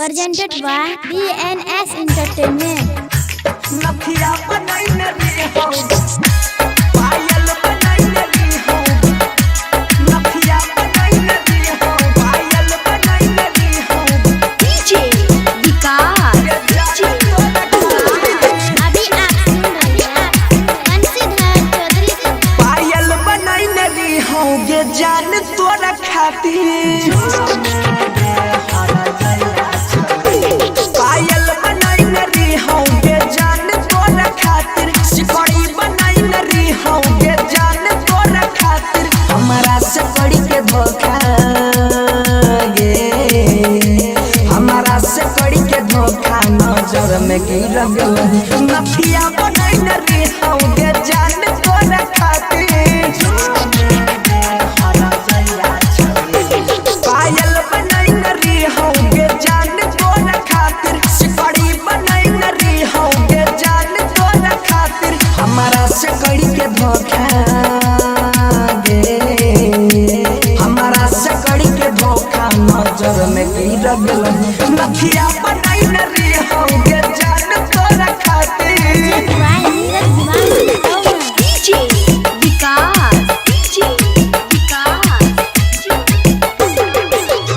Presented by BNS Entertainment. नथिया बनैने रे हो पायल बनैने रे हो नथिया बनैने रे हो पायल बनैने रे हो डीजे विकास डीजे अभी आप सुन रहे हैं बंसीधर चौधरी से। पायल बनैने रे हो गे जान तोरा खातिर पायल बनैने रे हो गे जान तोरा खातिर सिकड़ी बनैने रे हो गे जान तोरा खातिर हमारा से कड़ी के धोखा गे हमारा से कड़ी के धोखा नजर में गिर गेल नथिया बनैने रे हो गे जान तोरा खातिर पायल बनैने रे हो गे जान तोरा खातिर सिकड़ी बनैने रे हो गे जान तोरा खातिर हमारा से कड़ी के धोखा गे हमारा से कड़ी के धोखा नजर में गिर गेल नथिया बनैने रे हो गे जान तोरा खातिर। Presented by Neeraj Diwan Sitamarhi. DJ Vikas DJ Vikas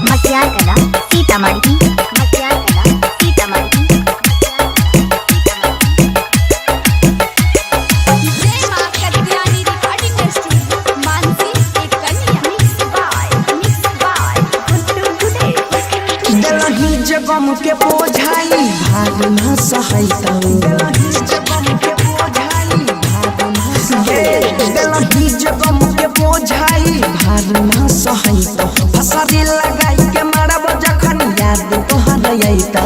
Matiyar Kala Sitamarhi Matiyar Kala Sitamarhi. जय मां कत्यानी रिकॉर्डिंग स्टूडियो मानसी एक कन्या मिक्स बाय गुड्डू गुडे। देलही जे गम के बोझाई भाग न सहैतौ देलही जे गम के बोझाई भाग न सहैतौ देलही जे गम के बोझाई भाग न सहैतौ फसरी लगाई के मारब जखन याद तोहर अइतौ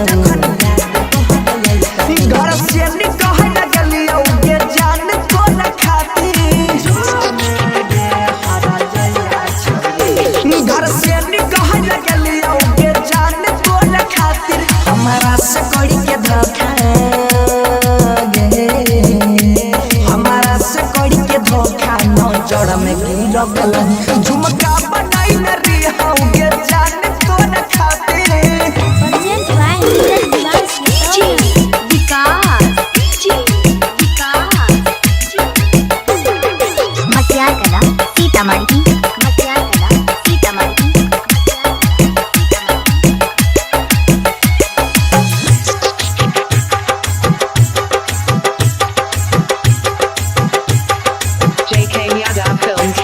घर से निकल गेलियौ गे जान तोरा खातिर घर से निकल गेलियौ गे जान तोरा खातिर हमारा से कड़ी के धोखा गे हमारा से कड़ी के धोखा नजर में गिर गेल झुमका बनैने रे हो गे जान तोरा खातिर। Presented by Neeraj Diwan DJ Sitamarhi. Vikas DJ Vikas Matiyar Kala Sitamarhi Matiyar Kala Sitamarhi. JK Yadav Films.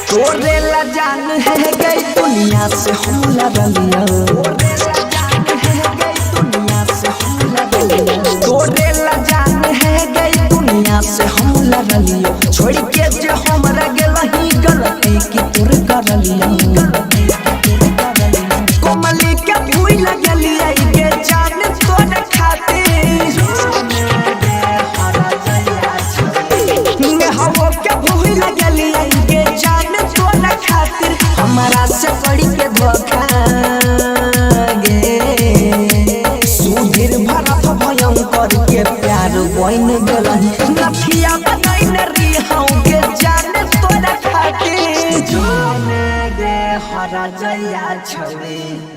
तोरे ला जान है गई दुनिया से हम लड़लिया तोरे ला जान है गई दुनिया से हम लड़लिया तोरे ला जान है गई दुनिया से हम लड़लिया छोड़ के जे हमरा गेलही गलती की तोर करलिया कोमली के भूल गेलिया गे जान तोरे खातिर हवो के भूल गेलियै गे जान तोरा खातिर हमारा से कड़ी के धोखा गे सुधीर भरत भयंकर के प्यार बन गेलही नथिया बनैने रे हौ गे जान तोरा खातिर जान गे हरा जइया छौरी।